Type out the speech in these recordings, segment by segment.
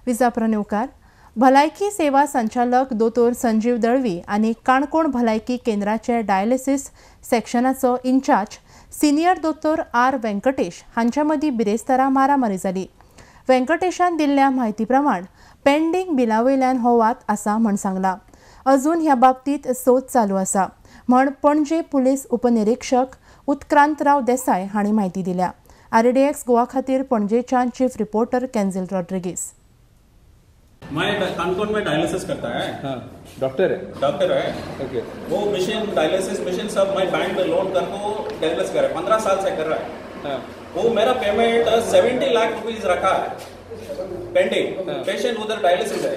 विजाप्रनेवकार भलायकी सेवा संचालक दोतोर संजीव दळवी आनी काणकोण भलायकी केंद्राचे डायलिसिस सेक्शनाचो इन्चार्ज सिनियर दोतोर आर वेंकटेश हांच्या मदीं बिरेस्तारा मारामारी जाली. वेंकटेशान दिल्ल्या म्हायती प्रमाण पेंडींग बिला वयल्यान हो वाद आसा म्हण सांगला. अजून ह्या बाबतीत सोद चालू आसा म्हण पणजे पुलीस उपनिरीक्षक उत्क्रांतराव देसाय हांणी म्हायती दिल्या. आरडीएक्स गोवा खातीर पणजेच्यान चीफ रिपोर्टर केन्झिल रॉड्रिगीस. मैं कानकोन में डायलिसिस करता है. हाँ, डॉक्टर है. डॉक्टर है. ओके. वो मशीन डायलिसिस मशीन सब मैं बैंक में लोन करको डायलिसिस कर रहा है. 15 साल से कर रहा है. हाँ. वो मेरा पेमेंट 70 लाख रुपीज रखा है पेंडिंग. हाँ. पेशेंट उधर डायलिसिस है.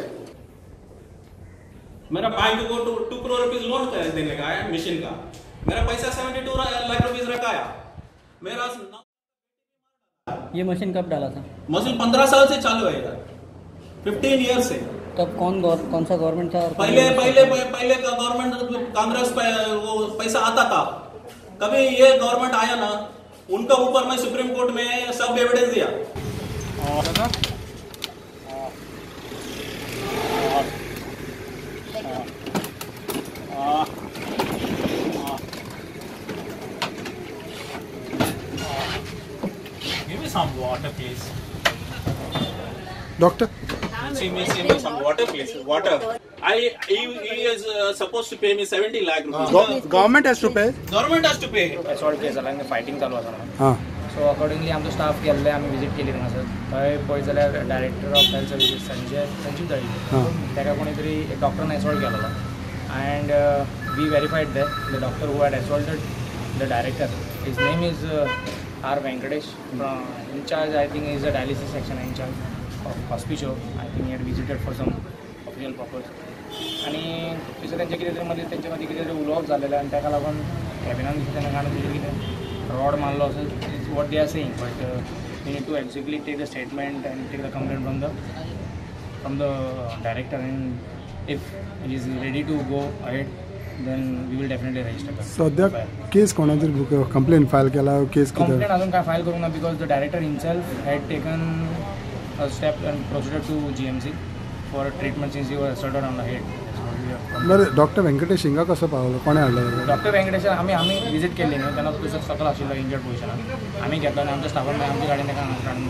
मेरा बैंक को 2 करोड़ रुपीज लोन देने का है मशीन का. मेरा पैसा 72 लाख रुपीज रखा है. मेरा ये मशीन कब डाला था? मशीन 15 साल से चालू है इधर, 15 ईयर से. तब कौन सा गवर्नमेंट था? और पहले पहले पहले का गवर्नमेंट कांग्रेस वो पैसा आता था. कभी ये गवर्नमेंट आया ना, उनका ऊपर मैं सुप्रीम कोर्ट में सब एविडेंस दिया. Give me some water, please. Doctor? See me some water, please. Water. He is supposed to pay me 70 lakh rupees. Government has to pay. Government has to pay. Assault case जाला आनी fighting चालू आसा. हां. So accordingly आमचो staff गेल्ले, आमी visit केली थंगासर. थंय पळयत जाल्यार director of health services Sanjeev Dalvi ताका कोणी तरी डॉक्टरान असॉल्ट केलेलो. And we verified that the doctor who had assaulted the director, his name is R Venkatesh, in charge I think is the dialysis section in charge of hospital. I think he had visited for some official purpose. आनी थंयसर तेंचे कितें तरी मदीं तेंचे मदीं कितें तरी उलोवप जालेलें आनी ताका लागून कॅबिनान दिसता तेन्ना काडून तेजेर कितें रॉड मारलो असो is what they are saying. But we need to exactly take the statement and take the complaint from the director, and if he is ready to go ahead then we will definitely register. सद्या केस कोणाचेर complain file केला? केस complain अजून काय file करूंक ना because the director himself had taken a step and proceeded to GMC for treatment since he was assaulted on the head. बरें, doctor Venkatesh हिंगा कसो पावलो? कोणें हाडलो? डॉक्टर वेंकटेश आमी आमी विजीट केल्ली न्हू तेन्ना तो सकयल आशिल्लो इंजर्ड पोजिशनान. आमी घेतलो आनी आमच्या स्टाफान आमच्या गाडयेन ताका हाडून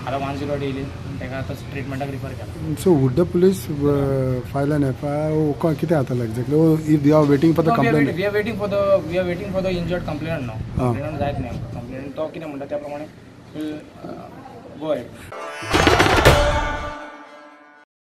आतां 108 येयली, ताका आतां ट्रिटमेंटाक रिफर केला. So would the police file an FIR? कितें जातलें exactly? If they are waiting for the complaint? We are waiting for the injured complainant न्हू. कंप्लेनंट जायत न्ही आमकां. कंप्लेनंट तो कितें म्हणटा त्या प्रमाणे will go ahead.